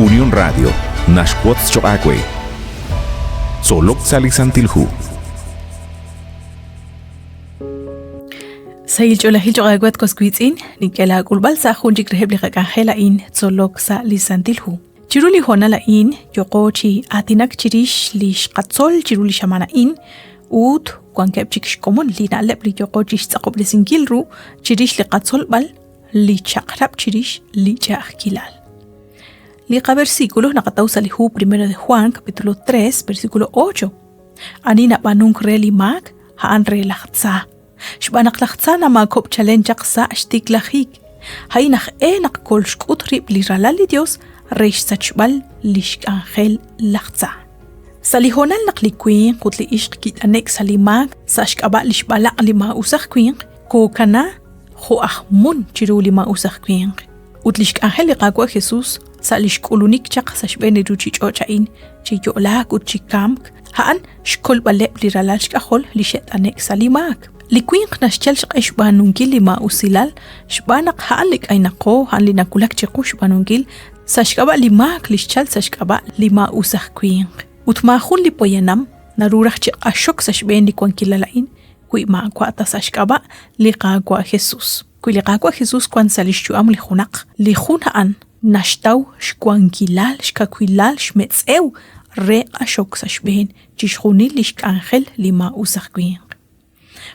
Unión Radio naxwotz choq' aawe. Tzolok sa' li Santil Hu. Sahil ch'oolejil choq' aawe at was wiitz'in, nink'e laak'ulb'al sa' jun chik reheb' li qak'anjel a'in tzolok sa' li Santil Hu. Chiru li hoonal a'in yooqo chi aatinak chirix li xqatzol chiru li xamaan a'in ut wankeb' chik xkomon li na'leb' li yooqo chi xtz'aqob'resinkil ru chirix li qatzolb'al li chaq'rab' chirix li ch'a'ajkilal. Li qaversículo naqataw sa' li hu Primero de Juan, capítulo 3, versículo 8. Ani nab'aanunk re li maak, a'an re laj tza. Xb'aan naq laj tza namaakob'k chalen chaq sa' xtiklajik. A'in aj e naq kolxk'ut rib' li Ralal li Dios re xsachb'al li xk'anjel laj tza. Sa' li hoonal naq li winq ut li ixq kit'ane'k sa' li maak sa' xk'ab'a' li xb'alaq' li maa'us aj winq, kookana jo' aj mun chiru li maa'us aj winq. Ut lix k'anjel li Qaawa' Jesus sa' lix k'ulunik chaq sa' xb'een li ruchich'och' a'in chi yo'laak ut chi kamk, a'an xkolb'aleb' li ralal xk'ajol li xe't'ane'k sa' li maak. Li winq naxyal xq'e xb'aanunkil li maa'usilal xb'aan naq a'an li k'aynaqo, a'an li nawulak chiqu xb'aanunkil sa' xk'ab'a' li maak li xchal sa' xk'ab'a' li maa'us aj winq. Ut maajun li poyanam naru raj chi q'axok sa' xb'een li wankilal a'in wi maawa' ta sa' xk'ab'a' li Qaawa' Jesus. Wi li Qaawa' Jesus wank sa' li xyu'am li junaq, li jun a'an naxtaw xwankilal, xkawilal, xmetz'ew re q'axok sa' xb'een chixjunil li xk'anjel li maa'us aj winq.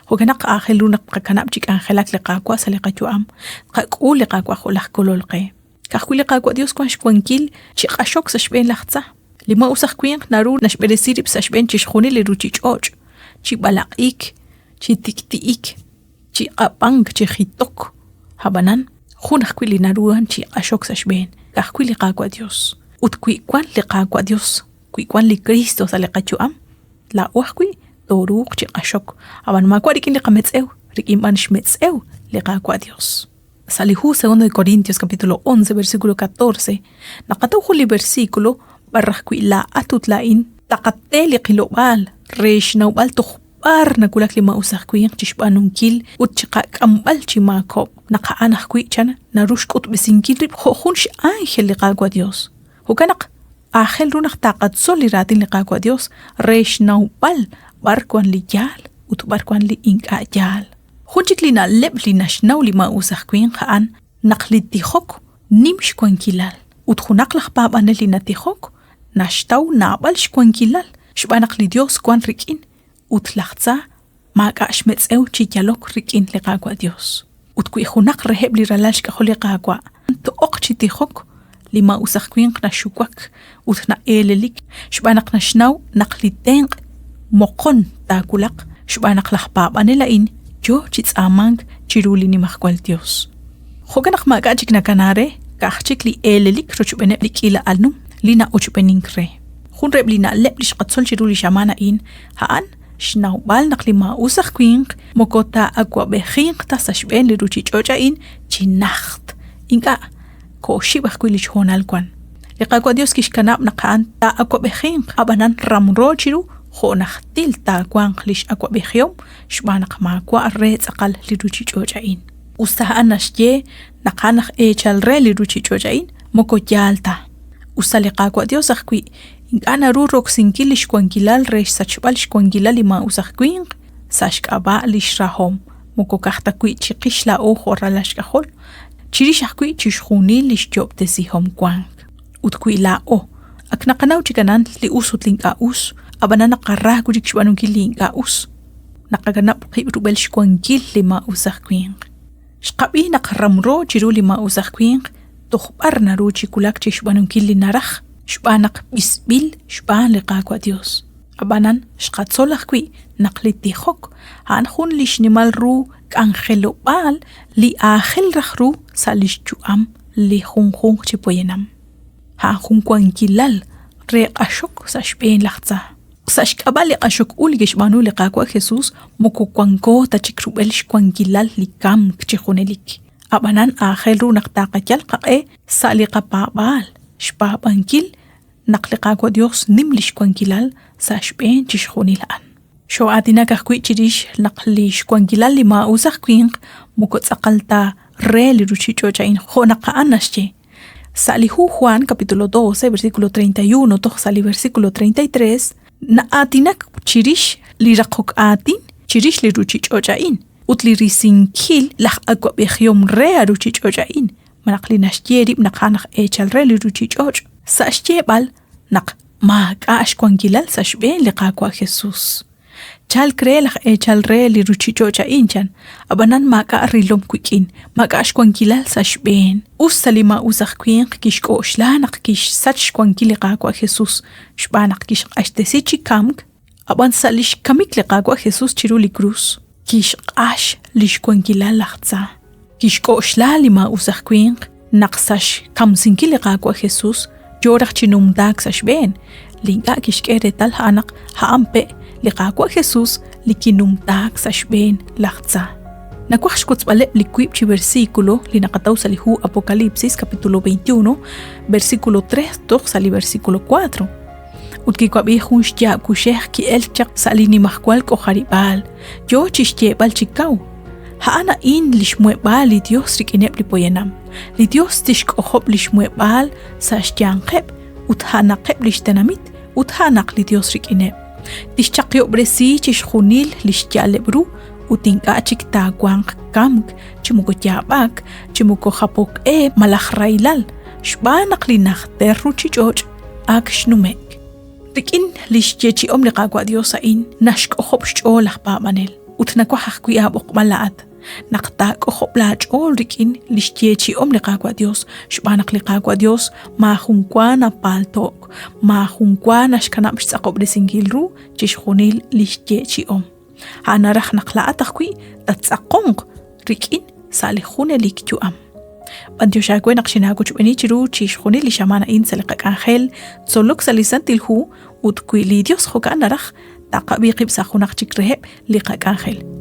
Jo'kan naq aajel ru naq tqakanab' chi k'anjelak li Qaawa' sa' li qayu'am, tqak'ul li Qaawa' jo' laj Kolol qe. Ka'ajwi' li Qaawa' Dios wank xwankil chi q'axok sa' xb'een laj tza. Li maa'us aj winq naru naxb'eresi rib' sa' xb'een chixjunil li ruuchich'och', chi b'alaq'ik, chi tik'ti'ik, chi q'ab'ank, chi jitok. Ab'anan, jun ajwi' li naruhan chi q'axok sa' xb'een, ka'ajwi' li Qaawa' Dios. Ut wi wank li Qaawa' Dios, wi wank li Kristo sa' li qayu'am, laa'o ajwi' tooruuq chi q'axok, ab'an maawa' rik'in li qametz'ew, rik'in b'an xmetz'ew li Qaawa' Dios. Sa' li hu 2 de Corintios capítulo 11 versículo 14 naqataw jun li versículo b'ar ajwi' laa'at ut laa'in taqate li qilob'aal re xnawb'al toj b'ar nawulak li maa'us aj winq chi xb'aanunkil ut chi qak'amb'al chi maakob' naq a'an ajwi' chan naru xk'utb'esinkil rib' jo' jun x'ánjel li Qaawa' Dios. Jo'kan naq aajel ru naq taqatzol li raatin li Qaawa' Dios re xnawb'al b'ar wan li yaal ut b'ar wan li ink'a' yaal. Jun chik li na'leb' li naxnaw li maa'us aj winq a'an naq li tijok nim xwankilal ut junaq laj paab'anel li natijok naxtaw naab'al xwankilal xb'aan naq li Dios wank rik'in ut laj tza maak'a' xmetz'ew chi yalok rik'in li Qaawa' Dios. Ut wi junaq reheb' li ralal xk'ajol li Qaawa' to'oq chi tijok, li maa'us aj winq naxuwak ut na'eelelik xb'aan naq naxnaw naq li tenq' moqon taawulaq xb'aan naq laj paab'anel a'in yo chi tz'aamank chiru li Nimajwal Yos. Jo'kan naq maak'a' chik nakana re, ka'aj chik li eelelik rochb'eeneb' li k'iila alnum li na'ochb'enink re. Jun reheb' li na'leb' li xqatzol chiru li xamaan a'in, a'an xnawb'al naq li maa'us aj winq moko taa'awab'ejinq ta sa' xb'een li ruuchich'och' a'in chi najt. Ink'a', ko'oxib' ajwi' li xhoonal wan. Li Qaawa' Dios kixkanab' naq a'an taa'awab'ejinq, ab'anan ramro chiru jo' najtil taawanq lix awa'b'ejihom xb'aan naq maawa' re tz'aqal li ruchich'och' a'in. Us ta a'an naxye naq a'an aj eechal re li ruchich'och' a'in, moko yaal ta. Us ta li Qaawa' Dios ajwi' ink'a' naru roksinkil lix wankilal re xsachb'al xwankilal li maa'us aj winq sa' xk'ab'a' lix rahom, moko ka'aj ta wi' chiqix laa'o jo' ralal xk'ajol, chirix ajwi' chixjunil li xyo'ob'tesihom wank. Ut wi laa'o ak naqanaw chik anan li us ut li ink'a' us, ab'anan naqara wi' chik xb'aanunkil li ink'a' us, naqakanab' qib' rub'el xwankil li maa'us aj winq. Xqab'i naq ramro chiru li maa'us aj winq toj b'ar naru chi wulak chi xb'aanunkil li naraj xb'aan naq b'isb'il xb'aan li Qaawa' Dios. Ab'anan xqatzol ajwi' naq li tijok a'an jun li xnimal ru k'anjelob'aal li aajel raj ru sa' li xyu'am li junjunq chi poyanam. A'an jun wankilal re q'axok sa' xb'een laj tza. Sa' xk'ab'a' li q'axok u li kixb'aanu li Qaawa' Jesús moko wanko ta chik rub'el xwankilal li kamk chi junelik. Ab'anan aajel ru naq taaqayal qaq'e sa' li qapaab'aal, xpaab'ankil naq li Qaawa' Dios nim lix wankilal sa' xb'een chixjunil a'an. Xoo'aatinak ajwi' chirix naq li xwankilal li maa'us aj winq moko tz'aqal ta re li ruchich'och' a'in jo' naq a'an naxye. Sa' li hu Juan capítulo 12 versículo 31 toj sa' li versículo 33 na'aatinak chirix li raqok aatin chirix li ruchich'och' a'in ut li risinkil laj awab'ejihom re a ruchich'och' a'in malaj li naxye rib' naq a'an aj eechal re li ruchich'och' sa' xyeeb'al naq maak'a' xwankilal sa' xb'een li Qaawa' Jesus. Chalk re laj eechal re li ruchich'och' a'in, chan, ab'anan maak'a' rilom wik'in, maak'a' xwankilal sa' xb'een. Us ta li maa'us aj winq kixk'oxla naq kixsach xwankil li Qaawa' Jesus xb'aan naq kixq'axtesi chi kamk, ab'an sa' li xkamik li Qaawa' Jesus chiru li krus, kixq'ax li xwankilal laj tza. Kixk'oxla li maa'us aj winq naq sa' xkamsinkil li Qaawa' Jesus yo raj chi numtaak sa' xb'een, li ink'a' kixk'e reetal a'an naq a'an pe' li Qaawa' Jesus li kinumtaak sa' xb'een laj tza. Nawaj xwotzb'aleb' li wiib' chi versículo li naqataw sa' li hu Apocalipsis capítulo 21, versículo 3 toj sa' li versículo 4. Ut kiwab'i jun xyaab' kuxej ki'elk chaq sa' li nimajwal k'ojarib'aal, yo chi xyeeb'al chi kaw, A'an a'in li xmuheb'aal li Yos rik'ineb' li poyanam. Li Yos tixk'ojob' li xmuheb'aal sa' xyanqeb' ut a'anaqeb' li xtenamit ut a'anaq li Yos rik'ineb'. Tixchaqihob'resi chixjunil li xya'aleb' ru ut ink'a' chik taawanq kamk, chi moko yaab'ak, chi moko japok e malaj rahilal, xb'aan naq li najter ruuchich'och' ak xnume'k. Rik'in li xyeechi'om li Qaawa' Yos a'in naxk'ojob' xch'ool laj paab'anel ut nawaj ajwi' aab'oqb'al laa'at naq taak'ojob' laach'ool rik'in li xyeechi'om li Qaawa' Yos xb'aan naq li Qaawa' Yos maajun wa napaalto'k, maajun wa naxkanab' xtz'aqob'resinkil ru chixjunil li xyeechi'om. A'an naraj naq laa'at ajwi' tattz'aqonq rik'in sa' li junelik yu'am. B'antiox aawe naq xinaawochb'eeni chiru chixjunil li xamaan a'in sa' li qak'anjel tzolok sa' li Santil Hu ut wi li Dios jo'kan naraj, taqab'i qib' sa' junaq chik reheb' li qak'anjel.